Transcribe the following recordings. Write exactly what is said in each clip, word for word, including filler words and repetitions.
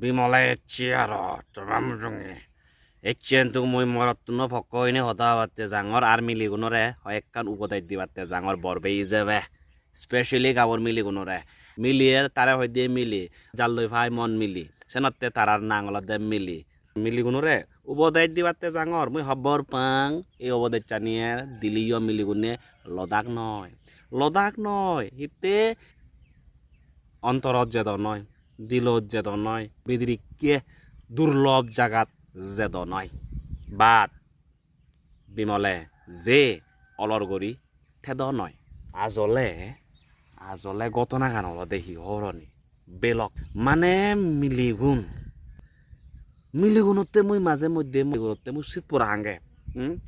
Bimole ecche aro toma mujunge. Ecche hintu mui morottuno pokko hoine hoda hobatte jangor ar miligunore hoi ekkan ubodes dibatte jangor bor bhei ijebe. Specially gabur miligunore. Miliye tare hoide mili, jalloi pai mon mili. Senotte tarar nang olode mili. Miligunore ubodes dibatte jangor, mui hobor pang, ei ubodessaniye dileyo miligune lodak noi. Lodak noi, hitte ontorot jedo noi, dilot jedo noi, bidirikke durlob jagat jedo noi. But Bimole je olor guri tedo noi. Ajole, ajole ghotonagan olode hi horoni? Belok. Mane miligun. Miligunotte mui maje moddhe miligunotte mui sit pora hange. Hmm?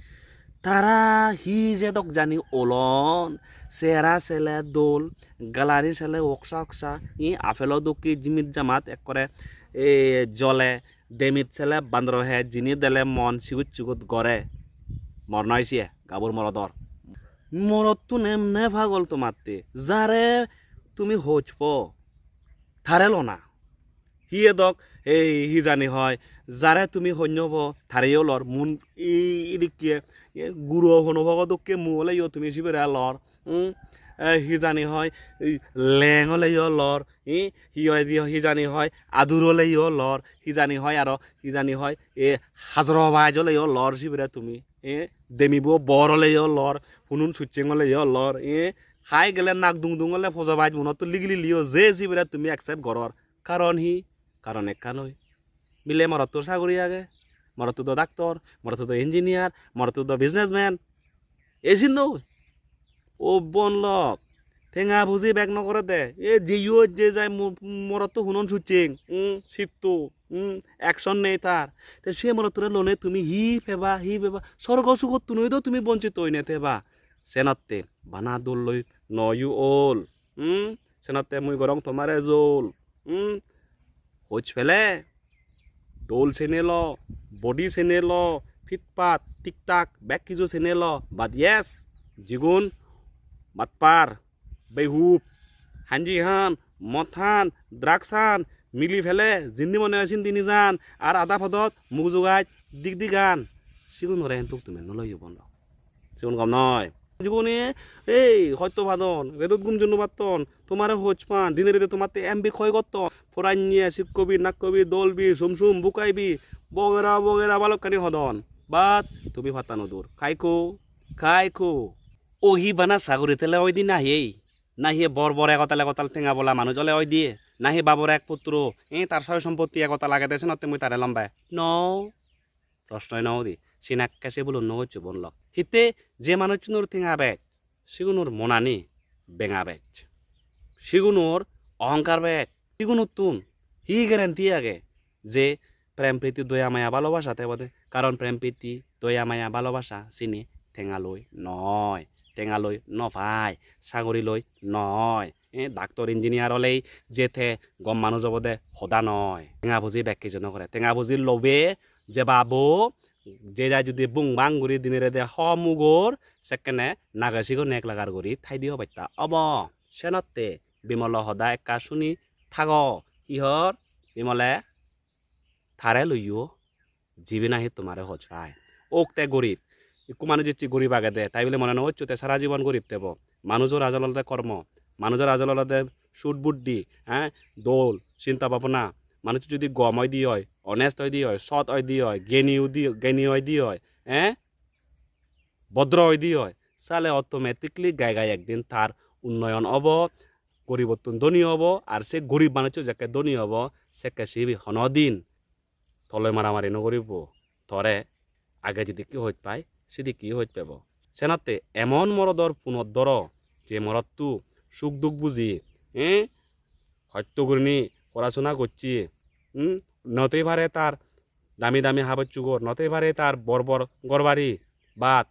Tara hi jedok jani olon, sehara sele dol, galani sele oksa oksa, i apelo dokke jimit jamat ekkore, e, jole, demit sele bandoro he jini dele mon sigut sigut gore. Mor noi siye, gabur morodor. Morottun emne pagol tomatte. Jare tumi hojpo, tare lona. Hi edok, ei hi jani hoi, jare tumi honyo po, tareyo lor, mun i-, idikke, ye guro hono pogo dokke mu oleyo tumi sibere lor. Hmm? Eh, hi jani hoi, ei leng oleyo lor, hi, hi hoi di, hi jani hoi, adur oleyo lor, hi jani hoi aro, hi jani hoi, e hajoro baj oleyo lor sibere tumi, e demibo bor oleyo lor, hunun sucheng oleyo lor, e hai gele nak dung dung ole poja baj munotto ligililiyo je sibere tumi accept goror. Karon hi? Karon ekkan oi. Mile morottor sagori age, morotto do doctor, morotto do engineer, morotto do businessman. Ei sinno. O bon lok, tenga puji bek no gore de. E jeyo je jai mo-, morotto hunon sucheng, hmm, sitto, hmm, action nei tar. Te se morottore lone tumi hi peba, hi peba? Sorgo sugottun oi do tumi bonchito oine teba. Senotte bana dol loi no you all. Hmm? Senotte mui gorong tomare jol. Hmm? Hoj pele? Dol sene lo, body sene lo, fit fat, tik tak, bek kiju sene lo. But yes, jigun matpar, behup, hanji han, mot han, drugs han, mili pele, jindi mone hoi sindi nijan, ar ada podot muk jugaj dik digan. Sigunore hintu tumi no loyo bondo. Sigun gom noi. Jibone ei hosto padon, redot gum jonno patton, tomare hoj pan, dine rede tomatte M B khoi gotton, poranye, sikkobi, nakkobi, dolbi, sumsum, bukaibi, bogera, bogera balokkani hodon. But tumi patta no dur. Kaiko, kaiko. O hi bana sagori tele oidi nahi ei? Nahi bor bor egotal egotal tenga bola manuj ole oidi? Nahi babor ek putro, eh, tar soy sompotti egotal agede senotte mui tare lombe? No. Proshnoi no udi. Sinakke se bulun no goccho bon lok. Hitte je manuchunor tenga bej, sigunor monani benga bej. Sigunor ohongkar bej. Sigunottun hi guarantee age je prem priti doya maya bhalobasa tebode? Karon prem priti doya maya bhalobasa sini tenga loi noi. Tenga loi no pai, sagori loi noi. Eh, doctor, engineer olei je te gom manuj obode hoda noi. Tenga puji bek kiju no gore. Tenga puji lobe je babo, je jai judi bung bang guri dine rede hom ugor, sekkene nage sigune ek lagar guri thaidi hobatta obo. Senotte Bimolo hoda ekka suni thago. Hi hor? Bimole tare loiyo, jibe nahi tomare hoj pai. Ok te gorib. Ikku manuj ecche gorib agede, tai bile mone no hoccho te sara jibon gorib tebo. Manujor ajol olode kormo, manujor ajol olode sut buddhi, eh, dol, chinta bhabona. Manuj judi gom oide oi, honest oide oi, sot oide oi, geni udi-, geni oide oi, eh, bodro oide oi, sale automatically gai gai ekdin tar unnoyon obo, goribottun dhoni obo, ar se gorib manuccho jekke dhoni obo, sekke sibe honodin toloi maramari no guribo. Tore age jidikke hoj pai, sidikke hoj pebo. Senotte emon morodor punot doro, je morotto suk duk buji, eh, hosto gurinei porasona gocche, hmm? Notei pare tar dami dami habor sugor, notei pare tar bor bor ghor bari, but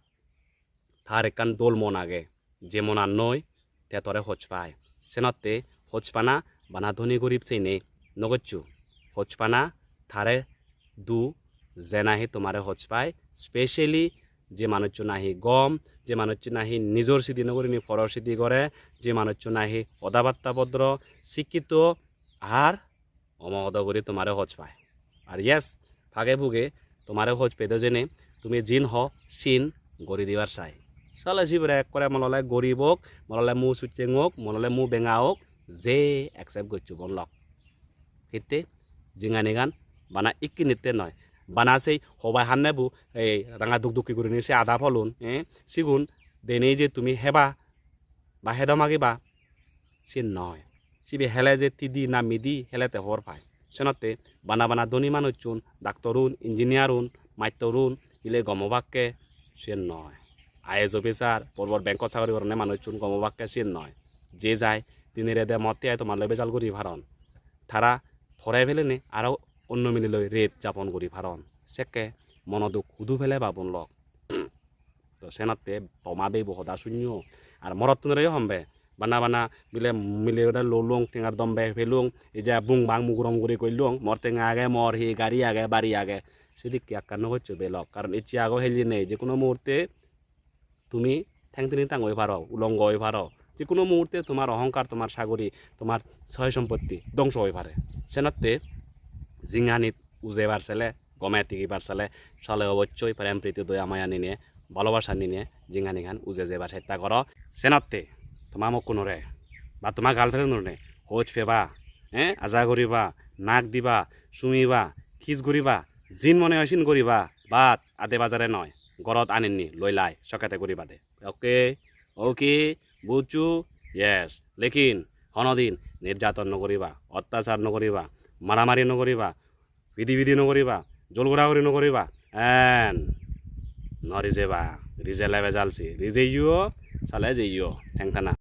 tar ekkan dol mon age, je monannoi te tore hoj pai. Senotte hoj pana bana dhoni gorib seinei no goccho. Hoj pana tare du, je nahi tomare hoj pai, specially je manuccho nahi gom, je manuccho nahi nijor sidi no gurinei poror sidi gore, je manuccho nahi hoda batta bodro, sikkito ar omogodo guri tomare hoj pai. Ar yes, phage phuge tomare hoj pedo jene tumi jin ho sin gori dibar sai. Sale sibere ekkore molole gorib ok, molole mu sucheng ok, molole mu benga ok, je accept goccho bon lok. Hitte jinganigan bana ikkinitte noi. Bana sei hobai hannebu ei ranga duk dukki gurinei se ada pholun, eh, sigun denei je tumi heba ba hedo magiba, siyen noi. Sibe hele je tidi na midi hele te hobor pai. Senotte bana bana dhoni manuchun, daktorun, engineerun, mastorun, ile gom obakke, siyen noi. I A S officer, bor bor bankot sagori gorone manuchun gom obakke, siyen noi. Je jai, dine rede motte ai tomar loi bejal guri paron. Tara tore pelene aro onno mile loi ret japon guri paron. Sekke mono duk hudu pele babun lok. To senotte toma bebo hoda sunyo. Ar morottunore yo hombe. Bana bana bile mile ore lolung, tengar dombe pelung, ei je bung bang mugurom guri koilung, mor tenga age, mor hi gari age, bari age. Sidikke ekkan no goccho belok. Karon ecche ago heli nei, je kono muhurte tumi theng tini tang oi paro, ulongo oi paro. Je kono muhurte tomar ohonkar, tomar sagori, tomar soy sompotti dongso oi pare. Senotte jinganit ujebar sele, gome tigibar sele, sale obossoi prem priti doya maya ninei, bhalobasa ninei jinganigan uje jebar chesta goro. Senotte toma mokkunore ba toma girlfriendunore hoj peba, eh, aja guriba, nak diba, sumiba, kiss guriba, jin mone oi sin guriba, but ade bajare noi, gorot aninni loi lai sokkete guriba de. Okay? Okay? Bujcho? Yes. Lekin honodin nirjaton no guriba, ottachar no guriba, maramari no guriba, pidi pidi no guriba, jol gora guri no guriba. En no rijeba, rijele bejalsi, rijeyo, sale jeyo, thengtana.